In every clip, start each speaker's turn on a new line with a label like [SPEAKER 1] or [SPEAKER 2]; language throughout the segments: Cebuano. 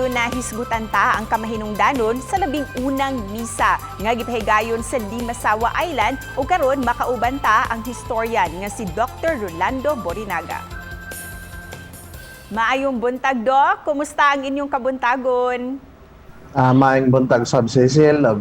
[SPEAKER 1] Padayon na hisgutan ta ang kamahinungdanon sa 11 misa nga gipahigayon sa Limasawa Island ug karon makauban ta ang historian nga si Dr. Rolando Borinaga. Maayong buntag, Doc. Kumusta ang inyong kabuntagon?
[SPEAKER 2] Maayong buntag sab, Cecil, og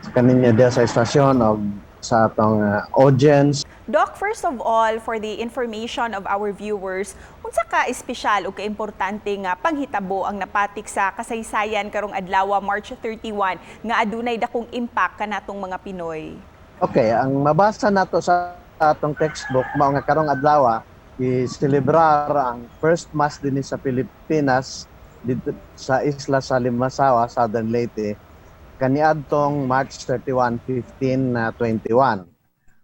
[SPEAKER 2] sa kaninyo diya sa istasyon og sa atong audience.
[SPEAKER 1] Doc, first of all, for the information of our viewers, unsa ka espesyal o kaimportante nga panghitabo ang napatik sa kasaysayan karong adlaw, March 31, nga adunay dakong impact kanatong mga Pinoy?
[SPEAKER 2] Okay, ang mabasa nato sa atong textbook mao nga karong adlaw i-celebrar ang first mass dinhi sa Pilipinas dito sa isla sa Limasawa, Southern Leyte, kaniadtong March 31, 1521.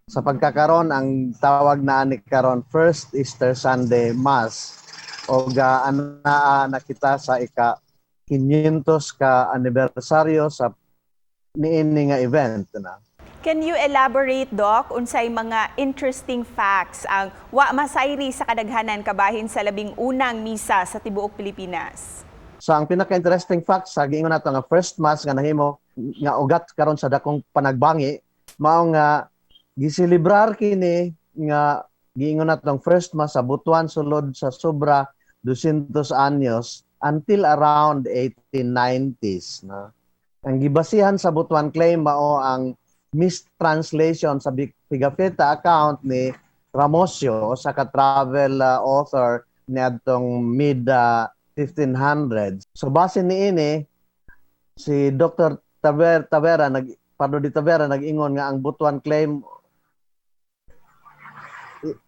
[SPEAKER 2] Sa pagkakaron, ang tawag na ani karon First Easter Sunday Mass o anaa na kita sa ika 500 ka anibersaryo sa niini nga event na.
[SPEAKER 1] Can you elaborate, Doc, unsay mga interesting facts ang wa masayri sa kadaghanan kabahin sa 11 misa sa tibuok Pilipinas?
[SPEAKER 2] So ang pinaka-interesting fact sa giingon nato nga first mass nga nahimo nga ugat karon sa dakong panagbangi mao nga giselebrar kini nga giingon natong first mass sa Butuan sulod sa sobra 200 anyos until around 1890s na. Ang gibasihan sa Butuan claim mao ang mistranslation sa Pigafetta account ni Ramosio sa ka-travel author niadtong mid 1500s. So base niini, si Dr. Tavera nag Pardo de Tavera nag-ingon nga ang Butuan claim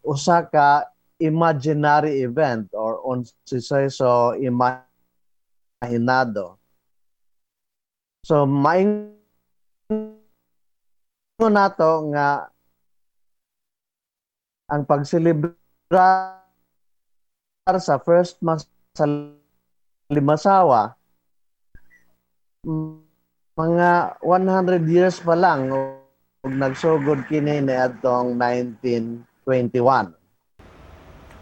[SPEAKER 2] usa ka imaginary event or un suceso imahinado. So maingon nato nga ang pagselebrar sa first mass sa Limasawa, mga 100 years pa lang ug nagsugod kini niadtong 1921.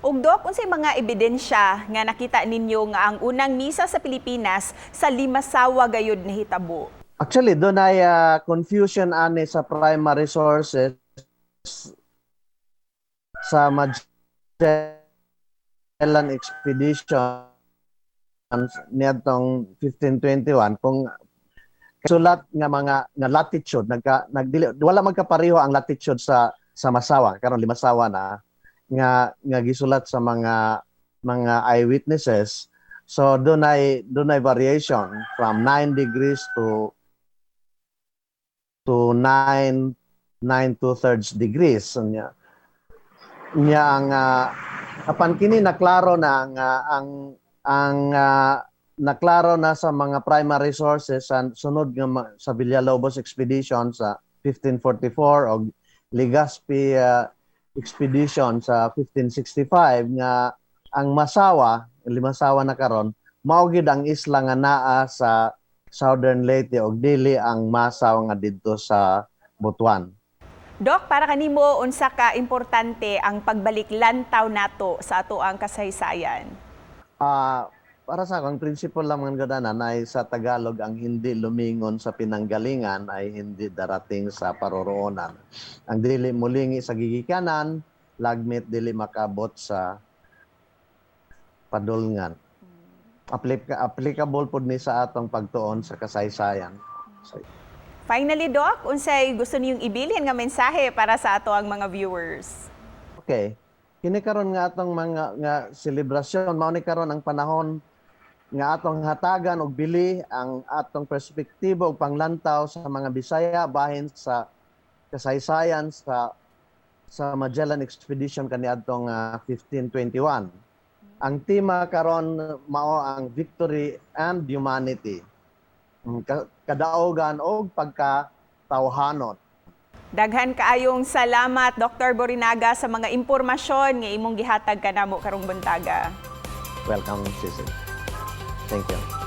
[SPEAKER 1] Ug Dok, unsay mga ebidensya nga nakita ninyo nga ang unang misa sa Pilipinas sa Limasawa gayud nahitabo?
[SPEAKER 2] Actually, dunay confusion ani sa primary sources sa Magellan Expedition niadtong 1521 kung sulat nga mga nga latitude nagka nagdili wala magkapareho ang latitude sa Masawa, karon Limasawa na, nga nga gisulat sa mga eyewitnesses. So dunay variation from 9 degrees to 9 9 2/3 degrees. Nya nya ang apan kini naklaro na ang naklaro na sa mga primary sources sa sunod nga sa Villalobos expedition sa 1544 o Legazpi expedition sa 1565 nga ang Masawa, Limasawa na karon, mao gid ang isla nga naa sa Southern Leyte og dili ang Masaw nga didto sa Butuan.
[SPEAKER 1] Dok, para kanimo, unsa ka importante ang pagbalik lantaw nato sa ato ang kasaysayan?
[SPEAKER 2] Para sa akong principle lang mga gadanan ay sa Tagalog, ang hindi lumingon sa pinanggalingan ay hindi darating sa paroroonan. Ang dili mulingi sa gigikanan, lagmit dili makabot sa padulngan. Applicable pod ni sa atong pagtuon sa kasaysayan. So,
[SPEAKER 1] Finally, Doc, unsay gusto niyong ibilin nga mensahe para sa ato ang mga viewers?
[SPEAKER 2] Okay. Kini karon nga atong mga nga selebrasyon, mao ni karon ang panahon nga atong hatagan og bili ang atong perspektibo ug panglantaw sa mga Bisaya bahin sa kasaysayan sa Magellan Expedition kaniadtong 1521. Ang tema karon mao ang victory and humanity. Kadaugan og pagkatawhanon.
[SPEAKER 1] Daghan kaayong salamat, Dr. Borinaga, sa mga impormasyon nga imong gihatag kanamo karong buntaga.
[SPEAKER 2] Welcome, Cecil. Thank you.